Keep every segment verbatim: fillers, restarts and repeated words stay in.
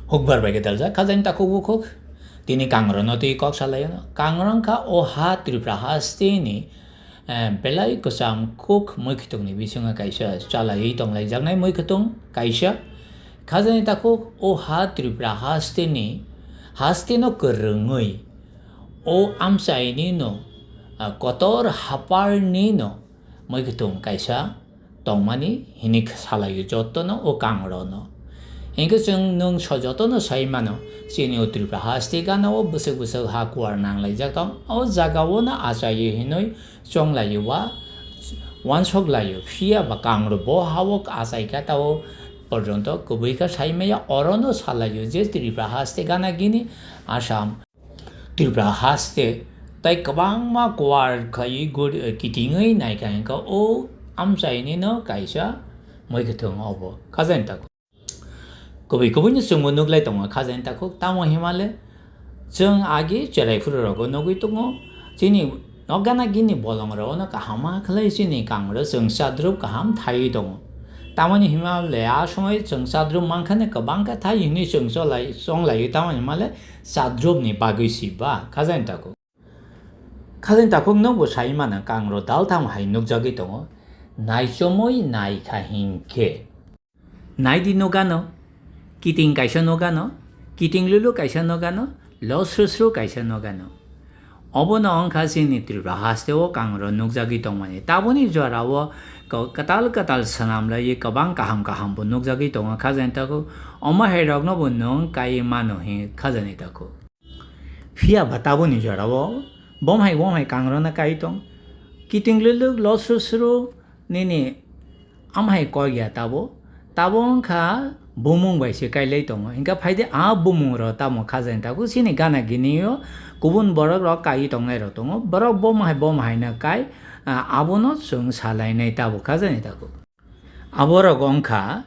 Hukbar bai khe daljak khajani takhuk bukhuk. Tini kangrokno twi kok salaio. Kangrok wngkha o ha Tripura hasteni, eh, belai kwcham kuk mwkhwtwngni bisingo kaisa chalaiwi tonglaijaknai mwkhwtwng kaisa. Khajani takhuk o ha Tripura hasteni, hasteno kwrwngwi o amchainino, ah, kotor haparnino mwkhwtwng kaisa tongmani hinwi salaio jotono o kangrokno. Hinkhe chwng nwng so jotono sai mano, chini o Tripura haste gana o bwswk bwswk ha kuar nanglaijak tong, o jagao no achaiwi hinwi chonglaio ba uansuk laio, phiya ba kangrok bo ha o achai kha ta o porjonto kwbwi kha sai maya, orono salaio je Tripura haste gana gini Assam Tripura haste tai kwbangma kuar khai gur-, kitingwi naikha hinkhe o amchainino kaisa mwkhwtwng obo khajani takhuk. Kubui kubuino chwngbo nuklai tongo khajani takhuk, tamo himale chwng agi cherai phuru rogo nugwi tongo, chini nok gana gini bolong rogo no kaham ma khlai chini kangrok chwng chadrup kaham thaiwi tongo. Tamoni himale a somoi chwng chadrup mankha ne kwbang kha thai hinwi chwng cholai, chonglaiwi tamoni himale chadrupni bagwi si ba khajani takhuk. Khajani takhuk nwngbo sai mano kangrok daltham hai nukjagwi tongo, naichomwi naikha hinkhe. Naidi nugano, kiting kaisa nugano, kiting lulu kaisa nugano, lo sru sru kaisa nugano. Obono wngkha chini Tripura hasteo kangrok nukjagwi tongmani. Taboni jorao ko-, kwtal kwtal swnamlaiwi kwbang kaham kaham bo nukjagwi tongo khajani takhuk. Omo hai rokno bo nwng kai mano hin khajani takhuk. Phiya ba taboni jorao bom hai bom hai kangrokno kai tong. Kiting luluk lo sru sru nini am hai kok ya tabo. Tabo wngkha bumung bai se kailai tongo. Hinkhe phaidi a bumung rok tamo khajani takhuk chini gana gini o kubun borok rok kai tongnai rok tongo. Borok bom hai bom hai no kai, a, abono chwng salainai tabo khajani takhuk. Aborok wngkha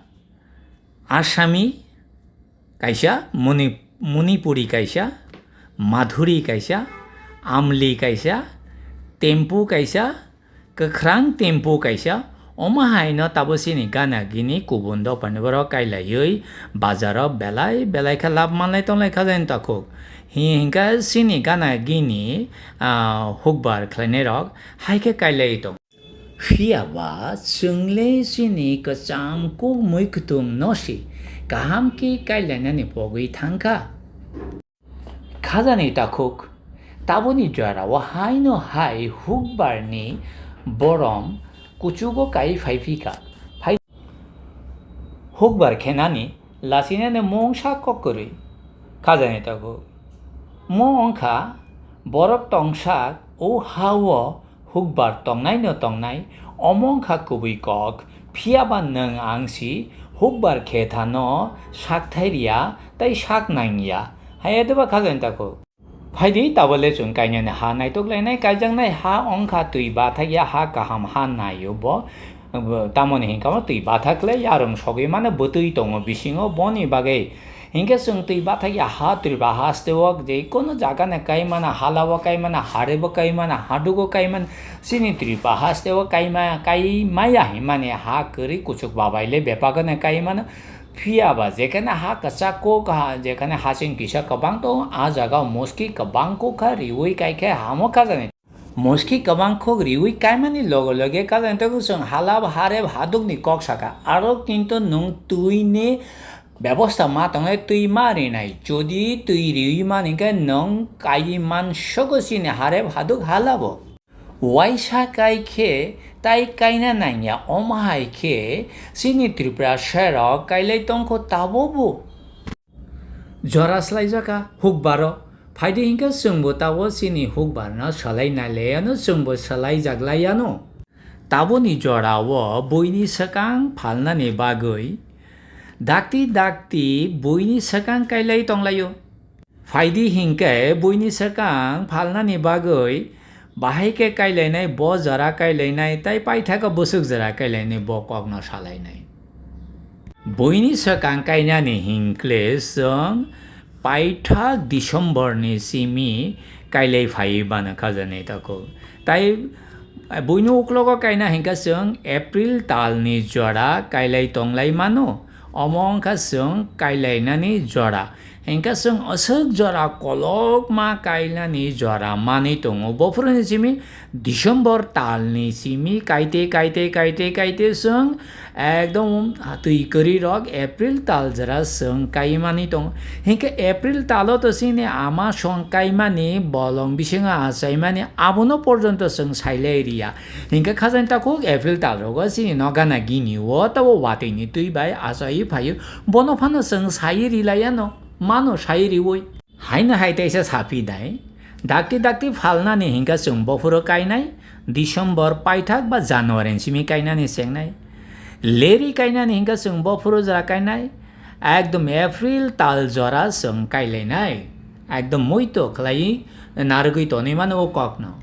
Asami kaisa, Muni-, Manipuri kaisa, Madhuri kaisa, Amli kaisa, Tempu kaisa, kwkhrang Tempu kaisa, omo haino tabo chini gana gini kubun dophani borok kailaiwi bazaro belai belai khe lab manlai tonglai kha jani takhuk. Hi-, hinkhe chini gana gini, ah, hukbar khlainairok hai khe kailai tong. Phiya ba chwng le chini kwcham kuk mui kwtwng no se kaham khe kailainani pogwi thang kha. Khajani takhuk, taboni jorao haino hai hukbar ni borom kuchugo kai phai phi kha. Phai hukbar khenani lasinani mungsa kok kwrwi. Khajani takhuk, mo wngkha borok tongsak o ha-o hukbar tongnaino tongnai, omo wngkha kubui kok, phiya ba nwng ang si hukbar khe thano sak thai riya tei sak nang ya, hai ya de ba khajani takhuk. Phaidi tabole chwng kainani ha naitok lainai, kaijaknai ha wngkha twi bathak ya ha kaham ha nai o bo, tamoni hinkhe twi bathak le yarwng sogwi mano bwtwi tongo bisingo boni bagwi. Hinkhe chwng twi bathak ya ha Tripura haste o je kono jaga no kai mano, hala o kai mano, hare bo kai mano, hadugo kai mano, chini Tripura haste o kai ma-, kai maya hinmani ha kwrwi kuchuk babai le bebak no kai mano. Phiya ba jekhane ha kwchak kuk ha, jekhane hasing kisa kwbang tongo, a jaga o muski kwbang kuk kha riwi kai khe hamo khajani. Muski kwbang khuk riwi kaimani loge loge khajani takhuk chwng hala ba hareb hadukni kok sakha. Aro kintu nwng twini bebosta ma tongnai, twi ma rinai. Jodi twi riwi man hinkhe nwng kaiwi man sogo chini hareb haduk hala bo. Waisa kai khe tai kaina nangya, omo hai khe chini Tripura serok kailai tongkho tabo bo. Jora swlaijakha hukbaro. Phaidi hinkhe chwngbo tabo chini hukbarno swlai nai laiano, chwngbo swlaijak laiano. Taboni jorao buini swkang phalnani bagwi dakti dakti buini swkang kailai tonglaio. Phaidi hinkhe buini swkang phalnani bagwi bahai khe kailainai, bo jora kailainai tei paithago bwswk jora kailainai bo kokno salainai. Buini swkang kainani hinkle chwng paithak December ni simi kailai phaiwi mano khajani takhuk. Tai buini uklogo kaina hinkhe chwng April talni jora kailai tonglai mano. Omo wngkha chwng kailainani jora. Hinkhe chwng aswk jora kolokma kainani jora manwi tongo. Bophuruni simi December talni simi kaite, kaite, kaite, kaite chwng ekdom twi kwrwi rok April tal jora chwng kaimani tongo. Hinkhe April talo to chini ama song kaimani, bolong bisingo achaimani, abono porjonto chwng sailai riya. Hinkhe khajani takhuk April tal rogo chini no gana gini o tabo watwi ni twi bai achai phaio. Bono phano chwng sai rilai ano, mano sai riwi. Haino hai teisa sapi dai. Dakti dakti phalnani hinkhe chwng bophuro kainai, December paithak ba January ni simi kainani chengnai. Leri kainani hinkhe chwng bophuro jora kainai, ekdom April tal jora chwng kailainai. Ekdom muito khlai narwgwi tonwi mano o kokno.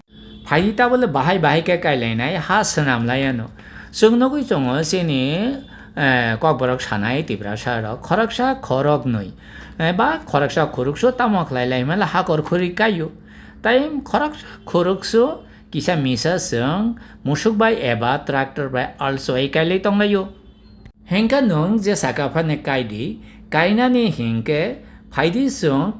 Phai tabole bahai bahai khe kailainai ha swnam lai ano. Chwng nugwi tongo chini, eh, kokborok sanai Tiprasa rok khoroksa khoroknwi, eh, ba khoroksa khorokso tamo khlai lai mala hakor khuri kaio. Tai khoroksa khorokso kisa misa chwng musuk bai eba tractor bai alsoi kailai tonglaio. Hinkhe nwng je saka phano kaidi, kainani hinkhe phaidi chwng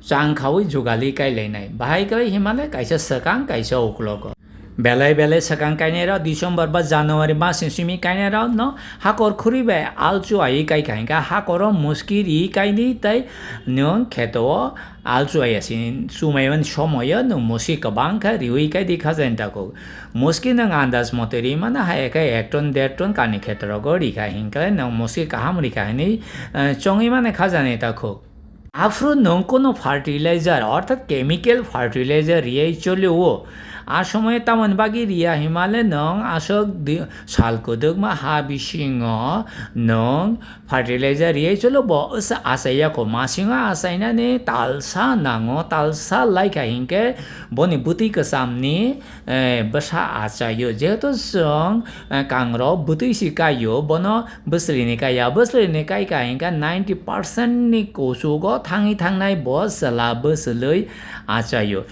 chang khaui jugali kailainai. Bahai khe himale kaisa swkang, kaisa uklogo. Belai belai swkang kainai rok December ba January mas ni simi kainai rok no hakor khuri bai alchu ai kai kha hinkhe hakoro muski ri kaidi tei nwng kheto o alchu ai asi chumai mani somoyo nwng muski kwbang khe riui kaidi khajani takhuk. Muski nwng andaj mote ri mano hai khe ek ton der ton kani khetrogo ri kha hinkhe nwng muski kaham ri kha hinui, eh, chongwi mani khajani takhuk. Aphuru nwng kono fertilizer orthat chemical fertilizer riyai cholio. A somoyo tamoni bagwi riya himale nwng aswk di-, sal kwdwkma ha bisingo nwng fertilizer riyai cholo bo wngsa achaiya kho. Masingo achainani talsa nango, talsa laikha hinkhe boni bwtwi kwchamni, eh, bwsa achaio. Jehetu chwng, eh, kangrok bwtwi si kaio, bono bwswlwini kaiya. Bwswlwini kai ka hinkhe ninety percent ni kuchugo thangwi thangnai bo chwla bwswlwi achaio.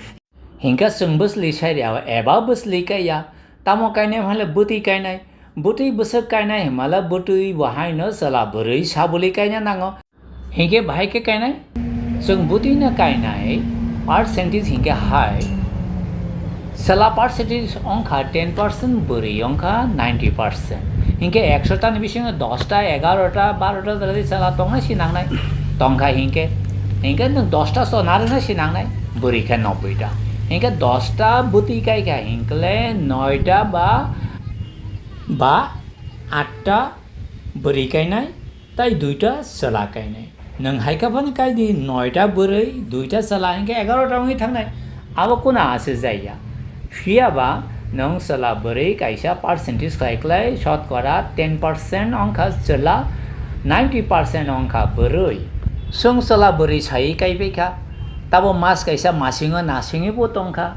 Hinkhe chwng bwswlwi sai rwya eba bwswlwi kaiya. Tamo kainai hwnle bwtwi kainai. Bwtwi bwswk kainai hwnmale bwtwi bo haino chwla bwrwi sabuli kaina nango. Hinkhe bahai khe kainai? Chwng bwtwino kainai percentage hinkhe hai. Chwla percentage wngkha ten percent, bwrwi wngkha ninety percent. Hinkhe ekshota ni bisingo dosta, egarota, barota jora chwla tongnai si nangnai. Tongkha hinkhe. Hinkhe nwng dosta so narwknai si nangnai. Bwrwi khe nobboi ta. Hinkhe dosta bwtwi kai kha hinkhe le noita ba, ba atta bwrwi kainai. Tai duita chwla kainai. Nwng hai khe phano kaidi noita bwrwi, duita chwla hinkhe egarota wngwi thangnai. Abo kuna aswk jaiya. Phiyaba nwng chwla bwrwi kaisa percentage khlai khlai shotkora ten percent wngkha chwla, ninety percent wngkha bwrwi. Chwng chwla bwrwi saiwi kaibai kha. Tabo mas kaisa masingo nasingwi bo tongkha.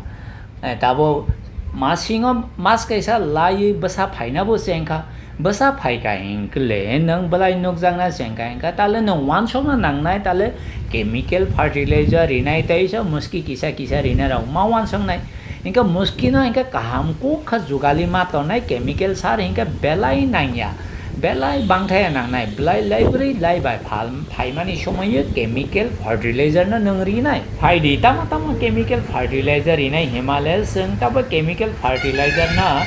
Eh, tabo masingo mas kaisa laiwi bwsa phaina bo chengkha. Bwsa phaikha hinkhe le nwng belai nukjakna chengkha hinkhe tale nwng uansukna nangnai tale chemical fertilizer rinai teisa muski kisa kisa rinai rok ma uansuknai. Hinkhe muskino hinkhe kaham kuk kha jugali ma tongnai chemical sar hinkhe belai nangya. Belai bangthaya nangnai belai laibrwi laibai phal phaimani somoio chemical fertilizer no nwng rinai. Phaidi tamo tamo chemical fertilizer rinai himale chwng tabo chemical fertilizer no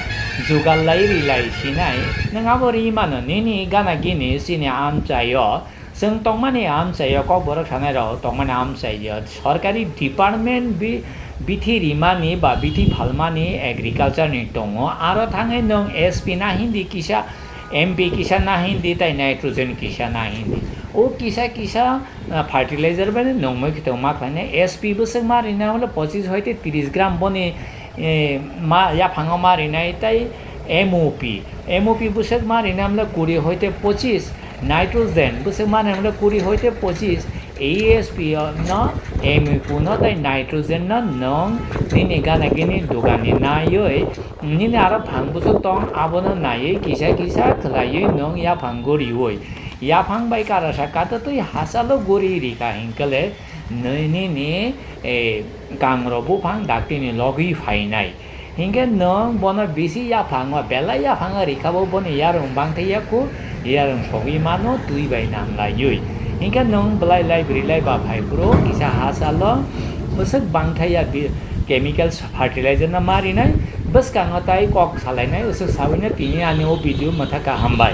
jugal lai rilai sinai. Nwng abo ri mano nini gana gini chini amchaio. Chwng tongmani amchaio kokborok sanai rok tongmani amchaio. Sorkari department bi-, bithi rimani ba bithi phalmani agriculture ni tongo. Aro thangwi nwng S P na hindi kisa, M P kisa na hindi tai nitrogen kisa na hindi. O kisa kisa ah, fertilizer bai nungmui khitong ma khlainai. S P bwswk ma rinai hwnle pochis hoite tris gram boni, eh, ma yaphango ma rinai tei M O P. M O P bwswk ma rinai hwnle kuri hoite pochis. Nitrogen bwswk ma rinai hwnle kuri hoite pochis. A S P no, M O P no tei nitrogen no nwng nini gana gini dogani naiwi nini aro phang bwswk tong abono naiwi kisa kisa khlaiwi nwng yaphang guriwi. Yaphang bai karasa katatwi hachalo guri rikha hinkhe le nini, nini, eh, kangrok buphang daktini logwi phainai. Hinkhe nwng bono bisi yaphango, belai yaphango rikha bo boni yarwng bangtwi yakhu, Yarwng sogwi mano twi bai namlaiwi. Hinkhe nwng bwlai lai bwrwi lai ba phai phuru kisa ha salo bwswk bangthai ya bi-, chemical fertilizer no ma rinai, bwskango tai kok salainai, bwswk sawino tini ani o video mwthaka hambai.